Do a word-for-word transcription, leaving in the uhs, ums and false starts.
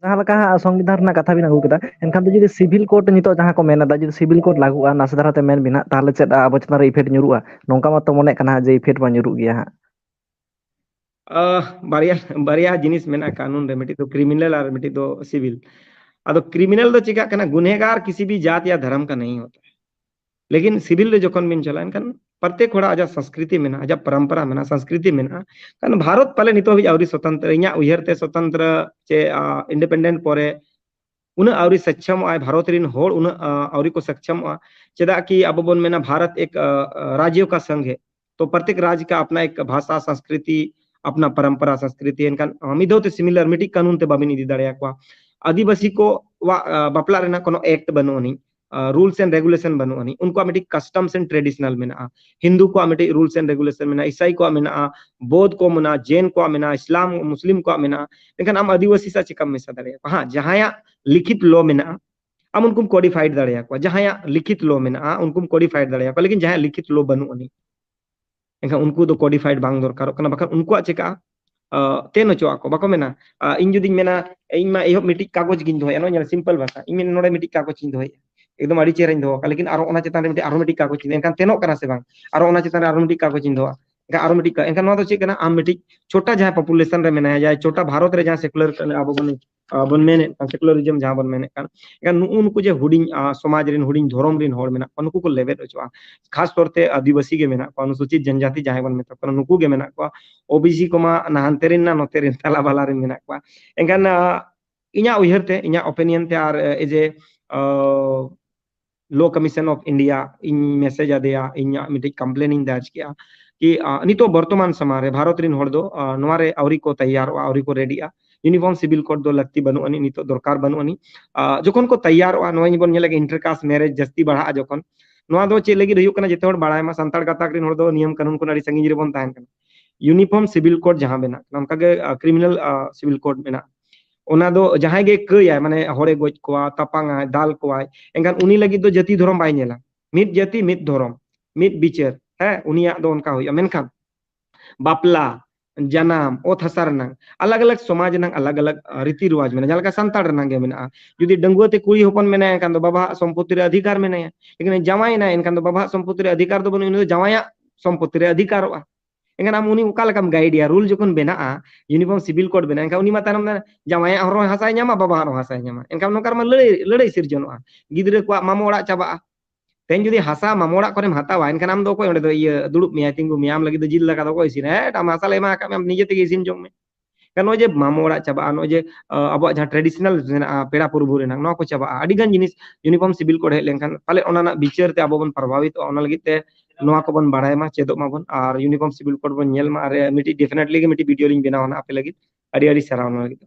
ᱡᱟᱦᱟᱸ ᱞᱮᱠᱟ ᱦᱟᱸᱜ ᱥᱚᱝᱵᱤᱫᱷᱟᱱ ᱨᱮᱱᱟᱜ ᱠᱟᱛᱷᱟ ᱵᱤᱱ ᱟᱹᱜᱩ ᱠᱮᱫᱟ, ᱮᱱᱠᱷᱟᱱ ᱫᱚ ᱡᱩᱫᱤ ᱥᱤᱵᱷᱤᱞ ᱠᱳᱰ ᱱᱤᱛᱚᱜ ᱡᱟᱦᱟᱸ ᱠᱚ ᱢᱮᱱ ᱮᱫᱟ, ᱡᱩᱫᱤ ᱥᱤᱵᱷᱤᱞ ᱠᱳᱰ ᱞᱟᱹᱜᱩᱜᱼᱟ, ᱱᱟᱥᱮ ᱫᱷᱟᱨᱟ ᱛᱮ ᱢᱮᱱ ᱵᱤᱱ ᱦᱟᱸᱜ, ᱛᱟᱦᱚᱞᱮ ᱪᱮᱫ ᱟᱵᱚ ᱪᱮᱛᱟᱱ ᱨᱮ ᱤᱯᱷᱮᱠᱴ ᱧᱩᱨᱩᱜᱼᱟ? ᱱᱚᱝᱠᱟ ᱢᱟᱛᱚ ᱢᱚᱱᱮᱜ ᱠᱟᱱᱟ ᱦᱟᱸᱜ ᱡᱮ ᱤᱯᱷᱮᱠᱴ ᱢᱟ ᱧᱩᱨᱩᱜ ᱜᱮᱭᱟ ᱦᱟᱸᱜ᱾ ᱟᱦ, ᱵᱟᱨᱭᱟ ᱵᱟᱨᱭᱟ ᱡᱤᱱᱤᱥ ᱢᱮᱱᱟᱜᱼᱟ ᱠᱟᱹᱱᱩᱱ ᱨᱮ, ᱢᱤᱫᱴᱤᱡ ᱫᱚ ᱠᱨᱤᱢᱤᱱᱟᱞ ᱟᱨ ᱢᱤᱫᱴᱤᱡ ᱫᱚ ᱥᱤᱵᱷᱤᱞ᱾ ᱟᱫᱚ ᱠᱨᱤᱢᱤᱱᱟᱞ ᱫᱚ ᱪᱮᱠᱟᱜ ᱠᱟᱱᱟ, ᱜᱩᱱᱦᱮᱜᱟᱨ ᱠᱤᱥᱤ ᱵᱷᱤ ᱡᱟᱛ ᱭᱟ ᱫᱷᱚᱨᱚᱢ ᱠᱟ ᱱᱟᱦᱤ ᱦᱳᱛᱟ ᱦᱮ, ᱞᱮᱠᱤᱱ ᱥᱤᱵᱷᱤᱞ ᱨᱮ ᱡᱚᱠᱷᱚᱱ ᱵᱤᱱ ᱪᱟᱞᱟᱜᱼᱟ, ᱮᱱᱠᱷᱟᱱ ᱯᱨᱚᱛᱮᱠ ᱦᱚᱲᱟᱜ ᱟᱡᱟᱜ ᱥᱚᱝᱥᱠᱨᱤᱛᱤ ᱢᱮᱱᱟᱜᱼᱟ, ᱟᱡᱟᱜ ᱯᱚᱨᱚᱢᱯᱚᱨᱟ ᱢᱮᱱᱟᱜᱼᱟ, ᱥᱚᱝᱥᱠᱨᱤᱛᱤ ᱢᱮᱱᱟᱜᱼᱟ᱾ ᱠᱟᱨᱚᱱ ᱵᱷᱟᱨᱚᱛ ᱯᱟᱞᱮ ᱱᱤᱛᱚᱜ ᱦᱟᱹᱵᱤᱡ ᱟᱹᱣᱨᱤ ᱥᱚᱛᱚᱱᱛᱨᱚ, ᱤᱧᱟᱹᱜ ᱩᱭᱦᱟᱹᱨ ᱛᱮ ᱥᱚᱛᱚᱱᱛᱨᱚ ᱪᱮ ᱤᱱᱰᱤᱯᱮᱱᱰᱮᱱᱴ ᱯᱚᱨᱮ ᱩᱱᱟᱹᱜ ᱟᱹᱣᱨᱤ ᱥᱚᱠᱪᱷᱚᱢᱚᱜᱼᱟᱭ, ᱵᱷᱟᱨᱚᱛ ᱨᱮᱱ ᱦᱚᱲ ᱩᱱᱟᱹᱜ ᱟᱹᱣᱨᱤ ᱠᱚ ᱥᱚᱠᱪᱷᱚᱢᱚᱜᱼᱟ᱾ ᱪᱮᱫᱟᱜ ᱠᱤ ᱟᱵᱚ ᱵᱚᱱ ᱢᱮᱱᱟ ᱵᱷᱟᱨᱚᱛ ᱮᱠ ᱨᱟᱡᱽᱭᱚ ᱠᱟ ᱥᱚᱝᱜᱷ ᱦᱮ, ᱛᱚ ᱯᱨᱚᱛᱮᱠ ᱨᱟᱡᱽ ᱠᱟ ᱟᱯᱱᱟ ᱮᱠ ᱵᱷᱟᱥᱟ ᱥᱚᱝᱥᱠᱨᱤᱛᱤ, ᱟᱯᱱᱟ ᱯᱚᱨᱚᱢᱯᱚᱨᱟ ᱥᱚᱝᱥᱠᱨᱤᱛᱤ᱾ ᱮᱱᱠᱷᱟᱱ ᱢᱤᱫ ᱫᱷᱟᱣ ᱛᱮ ᱥᱤᱢᱤᱞᱟᱨ ᱢᱤᱫᱴᱤᱡ ᱠᱟᱹᱱᱩᱱ ᱛᱮ ᱵᱟᱵᱤᱱ ᱤᱫᱤ ᱫᱟᱲᱮᱭᱟᱠᱚᱣᱟ᱾ ᱟᱹᱫᱤᱵᱟᱹᱥᱤ ᱠᱚᱣᱟᱜ ᱵᱟᱯᱞᱟ ᱨᱮᱱᱟᱜ ᱠᱳᱱᱳ ᱮᱠᱴ ᱵᱟᱹᱱᱩᱜ ᱟᱹᱱᱤᱡ, ᱨᱩᱞᱥ ᱮᱱᱰ ᱨᱮᱜᱩᱞᱮᱥᱚᱱ ᱵᱟᱹᱱᱩᱜ ᱟᱹᱱᱤᱡ᱾ ᱩᱱᱠᱩᱣᱟᱜ ᱢᱤᱫᱴᱤᱡ ᱠᱟᱥᱴᱚᱢᱥ ᱮᱱᱰ ᱴᱨᱮᱰᱤᱥᱚᱱᱟᱞ ᱢᱮᱱᱟᱜᱼᱟ, ᱦᱤᱱᱫᱩ ᱠᱚᱣᱟᱜ ᱢᱤᱫᱴᱤᱡ ᱨᱩᱞᱥ ᱮᱱᱰ ᱨᱮᱜᱩᱞᱮᱥᱚᱱ ᱢᱮᱱᱟᱜᱼᱟ, ᱤᱥᱟᱭ ᱠᱚᱣᱟᱜ ᱢᱮᱱᱟᱜᱼᱟ, ᱵᱳᱫᱷ ᱠᱚ ᱢᱮᱱᱟᱜᱼᱟ, ᱡᱮᱱ ᱠᱚᱣᱟᱜ ᱢᱮᱱᱟᱜᱼᱟ, ᱤᱥᱞᱟᱢ ᱢᱩᱥᱞᱤᱢ ᱠᱚᱣᱟᱜ ᱢᱮᱱᱟᱜᱼᱟ᱾ ᱮᱱᱠᱷᱟᱱ ᱟᱢ ᱟᱹᱫᱤᱵᱟᱹᱥᱤ ᱥᱟᱶ ᱪᱤᱠᱟᱢ ᱢᱮᱥᱟ ᱫᱟᱲᱮᱭᱟᱠᱚᱣᱟ? ᱦᱮᱸ, ᱡᱟᱦᱟᱸᱭᱟᱜ ᱞᱤᱠᱷᱤᱛ ᱞᱚ ᱢᱮᱱᱟᱜᱼᱟ, ᱟᱢ ᱩᱱᱠᱩᱢ ᱠᱳᱰᱤᱯᱷᱟᱭᱤᱰ ᱫᱟᱲᱮᱭᱟᱠᱚᱣᱟ᱾ ᱡᱟᱦᱟᱸᱭᱟᱜ ᱞᱤᱠᱷᱤᱛ ᱞᱚ ᱢᱮᱱᱟᱜᱼᱟ, ᱩᱱᱠᱩᱢ ᱠᱳᱰᱤᱯᱷᱟᱭᱤᱰ ᱫᱟᱲᱮᱭᱟᱠᱚᱣᱟ, ᱞᱮᱠᱤᱱ ᱡᱟᱦᱟᱸᱭᱟᱜ ᱞᱤᱠᱷᱤᱛ ᱞᱚ ᱵᱟᱹᱱᱩᱜ ᱟᱹᱱᱤᱡ, ᱮᱱᱠᱷᱟᱱ ᱩᱱᱠᱩ ᱫᱚ ᱠᱳᱰᱤᱯᱷᱟᱭᱤᱰ ᱵᱟᱝ ᱫᱚᱨᱠᱟᱨᱚᱜ ᱠᱟᱱᱟ, ᱵᱟᱠᱷᱟᱱ ᱩᱱᱠᱩᱣᱟᱜ ᱪᱮᱠᱟᱜᱼᱟ? ᱟᱦ, ᱛᱮᱱ ᱦᱚᱪᱚᱣᱟᱜ ᱠᱚ, ᱵᱟᱠᱚ ᱢᱮᱱᱟ, ᱟᱦ, ᱤᱧ ᱡᱩᱫᱤᱧ ᱢᱮᱱᱟ, ᱤᱧ ᱢᱟ ᱮᱦᱚᱵ ᱢᱤᱫᱴᱤᱡ ᱠᱟᱜᱚᱡᱽ ᱜᱤᱧ ᱫᱚᱦᱚᱭᱟ, ᱱᱚᱣᱟ ᱧᱮᱞ, ᱥᱤᱢᱯᱚᱞ ᱵᱷᱟᱥᱟ, ᱤᱧ ᱢᱮᱱᱟ ᱱᱚᱰᱮ ᱢᱤᱫᱴᱤᱡ ᱠᱟᱜᱚᱡᱽ ᱤᱧ ᱫᱚᱦᱚᱭᱟ, ᱮᱠᱫᱚᱢ ᱟᱹᱰᱤ ᱪᱮᱦᱨᱟᱧ ᱫᱚᱦᱚ ᱠᱟᱜᱼᱟ, ᱞᱮᱠᱤᱱ ᱟᱨᱚ ᱚᱱᱟ ᱪᱮᱛᱟᱱ ᱨᱮ ᱢᱤᱫᱴᱤᱡ, ᱟᱨᱦᱚᱸ ᱢᱤᱫᱴᱤᱡ ᱠᱟᱜᱚᱡᱽ ᱤᱧ, ᱮᱱᱠᱷᱟᱱ ᱛᱮᱱᱚᱜ ᱠᱟᱱᱟ ᱥᱮ ᱵᱟᱝ? ᱟᱨᱚ ᱚᱱᱟ ᱪᱮᱛᱟᱱ ᱨᱮ ᱟᱨᱦᱚᱸ ᱢᱤᱫᱴᱤᱡ ᱠᱟᱜᱚᱡᱽ ᱤᱧ ᱫᱚᱦᱚ, ᱮᱱᱠᱷᱟᱱ ᱟᱨᱚ ᱢᱤᱫᱴᱤᱡ ᱠᱟ-, ᱮᱱᱠᱷᱟᱱ ᱱᱚᱣᱟ ᱫᱚ ᱪᱮᱫ ᱠᱟᱱᱟ? ᱟᱢ ᱢᱤᱫᱴᱤᱡ ᱪᱷᱳᱴᱟ ᱡᱟᱦᱟᱸ ᱯᱚᱯᱩᱞᱮᱥᱚᱱ ᱨᱮ ᱢᱮᱱᱟᱭᱟ, ᱡᱟᱦᱟᱸᱭ ᱪᱷᱳᱴᱟ ᱵᱷᱟᱨᱚᱛ ᱨᱮ ᱡᱟᱦᱟᱸ ᱥᱮᱠᱩᱞᱟᱨ ᱟᱵᱚ ᱵᱚᱱ, ᱟᱵᱚᱱ ᱢᱮᱱᱮᱫ ᱠᱟᱱ, ᱥᱮᱠᱩᱞᱟᱨᱤᱡᱚᱢ ᱡᱟᱦᱟᱸ ᱵᱚᱱ ᱢᱮᱱᱮᱫ ᱠᱟᱱ, ᱮᱱᱠᱷᱟᱱ ᱱᱩᱜᱼᱩ ᱱᱩᱠᱩ ᱡᱮ ᱦᱩᱰᱤᱧ, ᱟᱦ, ᱥᱚᱢᱟᱡᱽ ᱨᱮᱱ ᱦᱩᱰᱤᱧ ᱫᱷᱚᱨᱚᱢ ᱨᱮᱱ ᱦᱚᱲ ᱢᱮᱱᱟᱜ ᱠᱚᱣᱟ, ᱱᱩᱠᱩ ᱠᱚ ᱞᱮᱵᱮᱫ ᱦᱚᱪᱚᱜᱼᱟ᱾ ᱠᱷᱟᱥ ᱛᱚᱨ ᱛᱮ ᱟᱹᱫᱤᱵᱟᱹᱥᱤ ᱜᱮ ᱢᱮᱱᱟᱜ ᱠᱚᱣᱟ, ᱚᱱᱩᱥᱩᱪᱤᱛ ᱡᱚᱱᱡᱟᱛᱤ ᱡᱟᱦᱟᱸᱭ ᱵᱚᱱ ᱢᱮᱛᱟ ᱠᱚ ᱠᱟᱱᱟ, ᱱᱩᱠᱩ ᱜᱮ ᱢᱮᱱᱟᱜ ᱠᱚᱣᱟ᱾ ᱳᱵᱤᱥᱤ ᱠᱚᱢᱟ ᱱᱟ ᱦᱟᱱᱛᱮ ᱨᱮᱱ ᱱᱟ ᱱᱚᱛᱮ ᱨᱮᱱ, ᱛᱟᱞᱟ ᱵᱟᱞᱟ ᱨᱮᱱ ᱢᱮᱱᱟᱜ ᱠᱚᱣᱟ᱾ ᱮᱱᱠᱷᱟᱱ, ᱟᱦ, ᱤᱧᱟᱹᱜ ᱩᱭᱦᱟᱹᱨ ᱛᱮ, ᱤᱧᱟᱹᱜ ᱚᱯᱤᱱᱤᱭᱚᱱ ᱛᱮ, ᱟᱨ, ᱮ, ᱡᱮ, ᱟᱦ, Law Commission of India ᱤᱧ ᱢᱮᱥᱮᱡᱽ ᱟᱫᱮᱭᱟ, ᱤᱧᱟᱹᱜ ᱢᱤᱫᱴᱤᱡ ᱠᱚᱢᱯᱞᱮᱱ ᱤᱧ ᱫᱟᱨᱡᱽ ᱠᱮᱜᱼᱟ ᱠᱤ, ᱟᱦ, ᱱᱤᱛᱚᱜ ᱵᱚᱨᱛᱚᱢᱟᱱ ᱥᱚᱢᱚᱭ ᱨᱮ ᱵᱷᱟᱨᱚᱛ ᱨᱮᱱ ᱦᱚᱲ ᱫᱚ, ᱟᱦ, ᱱᱚᱣᱟ ᱨᱮ ᱟᱹᱣᱨᱤ ᱠᱚ ᱛᱮᱭᱟᱨᱚᱜᱼᱟ, ᱟᱹᱣᱨᱤ ᱠᱚ ᱨᱮᱰᱤᱜᱼᱟ᱾ ᱤᱭᱩᱱᱤᱯᱷᱚᱨᱢ ᱥᱤᱵᱤᱞ ᱠᱳᱰ ᱫᱚ ᱞᱟᱹᱠᱛᱤ ᱵᱟᱹᱱᱩᱜ ᱟᱹᱱᱤᱡ, ᱱᱤᱛᱚᱜ ᱫᱚᱨᱠᱟᱨ ᱵᱟᱹᱱᱩᱜ ᱟᱹᱱᱤᱡ᱾ ᱟᱦ, ᱡᱚᱠᱷᱚᱱ ᱠᱚ ᱛᱮᱭᱟᱨᱚᱜᱼᱟ, ᱱᱚᱣᱟ ᱵᱚᱱ ᱧᱮᱞᱟ ᱤᱱᱴᱟᱨᱠᱟᱥᱴ ᱢᱮᱨᱮᱡᱽ ᱡᱟᱹᱥᱛᱤ ᱵᱟᱲᱦᱟᱜᱼᱟ ᱡᱚᱠᱷᱚᱱ, ᱱᱚᱣᱟ ᱫᱚ ᱪᱮᱫ ᱞᱟᱹᱜᱤᱫ ᱦᱩᱭᱩᱜ ᱠᱟᱱᱟ? ᱡᱚᱛᱚ ᱦᱚᱲ ᱵᱟᱲᱟᱭ ᱢᱟ, ᱥᱟᱱᱛᱟᱲ ᱜᱟᱛᱟᱠ ᱨᱮᱱ ᱦᱚᱲ ᱫᱚ ᱱᱤᱭᱚᱢ ᱠᱟᱹᱱᱩᱱ ᱠᱷᱚᱱ ᱟᱹᱰᱤ ᱥᱟᱺᱜᱤᱧ ᱨᱮᱵᱚᱱ ᱛᱟᱦᱮᱱ ᱠᱟᱱᱟ᱾ ᱤᱭᱩᱱᱤᱯᱷᱚᱨᱢ ᱥᱤᱵᱤᱞ ᱠᱳᱰ ᱡᱟᱦᱟᱸ ᱢᱮᱱᱟᱜ ᱠᱟᱱᱟ, ᱚᱱᱠᱟᱜᱮ, ᱟᱦ, ᱠᱨᱤᱢᱤᱱᱟᱞ, ᱟᱦ, ᱥᱤᱵᱤᱞ ᱠᱳᱰ ᱢᱮᱱᱟᱜᱼᱟ᱾ ᱚᱱᱟ ᱫᱚ ᱡᱟᱦᱟᱸᱭ ᱜᱮ ᱠᱟᱹᱭᱟᱭ, ᱢᱟᱱᱮ ᱦᱚᱲᱮ ᱜᱚᱡ ᱠᱚᱣᱟ, ᱛᱟᱯᱟᱝᱟᱭ, ᱫᱟᱞ ᱠᱚᱣᱟᱭ, ᱮᱱᱠᱷᱟᱱ ᱩᱱᱤ ᱞᱟᱹᱜᱤᱫ ᱫᱚ ᱡᱟᱹᱛᱤ ᱫᱷᱚᱨᱚᱢ ᱵᱟᱭ ᱧᱮᱞᱟ᱾ ᱢᱤᱫ ᱡᱟᱹᱛᱤ, ᱢᱤᱫ ᱫᱷᱚᱨᱚᱢ, ᱢᱤᱫ ᱵᱤᱪᱟᱹᱨ, ᱦᱮᱸ, ᱩᱱᱤᱭᱟᱜ ᱫᱚ ᱚᱱᱠᱟ ᱦᱩᱭᱩᱜᱼᱟ᱾ ᱢᱮᱱᱠᱷᱟᱱ ᱵᱟᱯᱞᱟ, ᱡᱟᱱᱟᱢ, ᱚᱛ ᱦᱟᱥᱟ ᱨᱮᱱᱟᱜ, ᱟᱞᱟᱜᱽ ᱟᱞᱟᱜᱽ ᱥᱚᱢᱟᱡᱽ ᱨᱮᱱᱟᱜ ᱟᱞᱟᱜᱽ ᱟᱞᱟᱜᱽ, ᱟᱸ, ᱨᱤᱛᱤ ᱨᱮᱣᱟᱡᱽ ᱢᱮᱱᱟᱜᱼᱟ᱾ ᱡᱟᱦᱟᱸ ᱞᱮᱠᱟ ᱥᱟᱱᱛᱟᱲ ᱨᱮᱱᱟᱜ ᱜᱮ ᱢᱮᱱᱟᱜᱼᱟ, ᱡᱩᱫᱤ ᱰᱟᱺᱜᱩᱣᱟᱹ ᱛᱮ ᱠᱩᱲᱤ ᱦᱚᱯᱚᱱ ᱢᱮᱱᱟᱭᱟ, ᱮᱱᱠᱷᱟᱱ ᱫᱚ ᱵᱟᱵᱟᱣᱟᱜ ᱥᱚᱢᱯᱚᱛᱤ ᱨᱮ ᱚᱫᱷᱤᱠᱟᱨ ᱢᱮᱱᱟᱭᱟ᱾ ᱞᱮᱠᱤᱱ ᱡᱟᱶᱟᱭᱮᱱᱟᱭ, ᱮᱱᱠᱷᱟᱱ ᱫᱚ ᱵᱟᱵᱟᱣᱟᱜ ᱥᱚᱢᱯᱚᱛᱤ ᱨᱮ ᱚᱫᱷᱤᱠᱟᱨ ᱫᱚ ᱵᱟᱹᱱᱩᱜ, ᱩᱱᱤ ᱫᱚ ᱡᱟᱶᱟᱭᱟᱜ ᱥᱚᱢᱯᱚᱛᱤ ᱨᱮ ᱚᱫᱷᱤᱠᱟᱨᱚᱜᱼᱟ᱾ ᱮᱱᱠᱷᱟᱱ ᱟᱢ ᱩᱱᱤ ᱚᱠᱟ ᱞᱮᱠᱟᱢ ᱜᱟᱭᱤᱰ ᱮᱭᱟ? ᱨᱩᱞ ᱡᱚᱠᱷᱚᱱ ᱵᱮᱱᱟᱜᱼᱟ, ᱤᱭᱩᱱᱤᱯᱷᱚᱨᱢ ᱥᱤᱵᱤᱞ ᱠᱳᱰ ᱵᱮᱱᱟᱜᱼᱟ, ᱮᱱᱠᱷᱟᱱ ᱩᱱᱤ ᱢᱟ ᱛᱟᱭᱱᱚᱢ ᱫᱟᱨᱟᱢ ᱡᱟᱶᱟᱭᱟᱜ ᱦᱚᱸ ᱦᱟᱥᱟᱭ ᱧᱟᱢᱟ, ᱵᱟᱵᱟᱣᱟᱜ ᱦᱚᱸ ᱦᱟᱥᱟᱭ ᱧᱟᱢᱟ᱾ ᱮᱱᱠᱷᱟᱱ ᱱᱚᱝᱠᱟ ᱨᱮᱢᱟ ᱞᱟᱹᱲᱟᱹᱭ, ᱞᱟᱹᱲᱟᱹᱭ ᱥᱤᱨᱡᱚᱱᱚᱜᱼᱟ, ᱜᱤᱫᱽᱨᱟᱹ ᱠᱚᱣᱟᱜ ᱢᱟᱢᱚ ᱚᱲᱟᱜ ᱪᱟᱵᱟᱜᱼᱟ᱾ ᱛᱮᱦᱮᱧ ᱡᱩᱫᱤ ᱦᱟᱥᱟ ᱢᱟᱢᱚ ᱚᱲᱟᱜ ᱠᱚᱨᱮᱢ ᱦᱟᱛᱟᱣᱟ, ᱮᱱᱠᱷᱟᱱ ᱟᱢ ᱫᱚ ᱚᱠᱚᱭ ᱚᱸᱰᱮ ᱫᱚ ᱤᱭᱟᱹ ᱫᱩᱲᱩᱵ ᱢᱮᱭᱟᱭ, ᱛᱤᱸᱜᱩ ᱢᱮᱭᱟᱭ, ᱟᱢ ᱞᱟᱹᱜᱤᱫ ᱫᱚ ᱡᱤᱞ ᱫᱟᱠᱟ ᱫᱚ ᱚᱠᱚᱭ ᱤᱥᱤᱱᱟ? ᱦᱮᱸ, ᱟᱢ ᱦᱟᱥᱟ ᱞᱮ ᱮᱢᱟ ᱟᱠᱟᱫ ᱢᱮᱭᱟ, ᱟᱢ ᱱᱤᱡᱮ ᱛᱮᱜᱮ ᱤᱥᱤᱱ ᱡᱚᱝ ᱢᱮ᱾ ᱠᱟᱨᱚᱱ ᱱᱚᱜᱼᱚᱭ ᱡᱮ ᱢᱟᱢᱚ ᱚᱲᱟᱜ ᱪᱟᱵᱟᱜᱼᱟ, ᱱᱚᱜᱼᱚᱭ ᱡᱮ, ᱟᱸ, ᱟᱵᱚᱣᱟᱜ ᱡᱟᱦᱟᱸ traditional ᱢᱮᱱᱟᱜᱼᱟ, ᱯᱮᱲᱟ ᱯᱩᱨᱵᱷᱩ ᱨᱮᱱᱟᱜ, ᱱᱚᱣᱟ ᱠᱚ ᱪᱟᱵᱟᱜᱼᱟ᱾ ᱟᱹᱰᱤ ᱜᱟᱱ ᱡᱤᱱᱤᱥ ᱤᱭᱩᱱᱤᱯᱷᱚᱨᱢ ᱥᱤᱵᱤᱞ ᱠᱳᱰ ᱦᱮᱡ ᱞᱮᱱᱠᱷᱟᱱ ᱯᱟᱞᱮ ᱚᱱᱟ ᱨᱮᱱᱟᱜ ᱵᱤᱪᱟᱹᱨ ᱛᱮ ᱟᱵᱚ ᱵᱚᱱ ᱯᱨᱚᱵᱷᱟᱵᱤᱛᱚᱜᱼᱟ᱾ ᱚᱱᱟ ᱞᱟᱹᱜᱤᱫ ᱛᱮ ᱱᱚᱣᱟ ᱠᱚᱵᱚᱱ ᱵᱟᱲᱟᱭ ᱢᱟ, ᱪᱮᱫᱚᱜ ᱢᱟᱵᱚᱱ, ᱟᱨ ᱤᱭᱩᱱᱤᱯᱷᱚᱨᱢ ᱥᱤᱵᱤᱞ ᱠᱳᱰ ᱵᱚᱱ ᱧᱮᱞ ᱢᱟ᱾ ᱟᱨ ᱢᱤᱫᱴᱤᱡ definitely ᱜᱮ ᱢᱤᱫᱴᱤᱡ ᱵᱷᱤᱰᱤᱭᱳ ᱞᱤᱧ ᱵᱮᱱᱟᱣᱟ ᱱᱟᱦᱟᱜ ᱟᱯᱮ ᱞᱟᱹᱜᱤᱫ᱾ ᱟᱹᱰᱤ ᱟᱹᱰᱤ ᱥᱟᱨᱦᱟᱣ ᱱᱚᱣᱟ ᱞᱟᱹᱜᱤᱫ᱾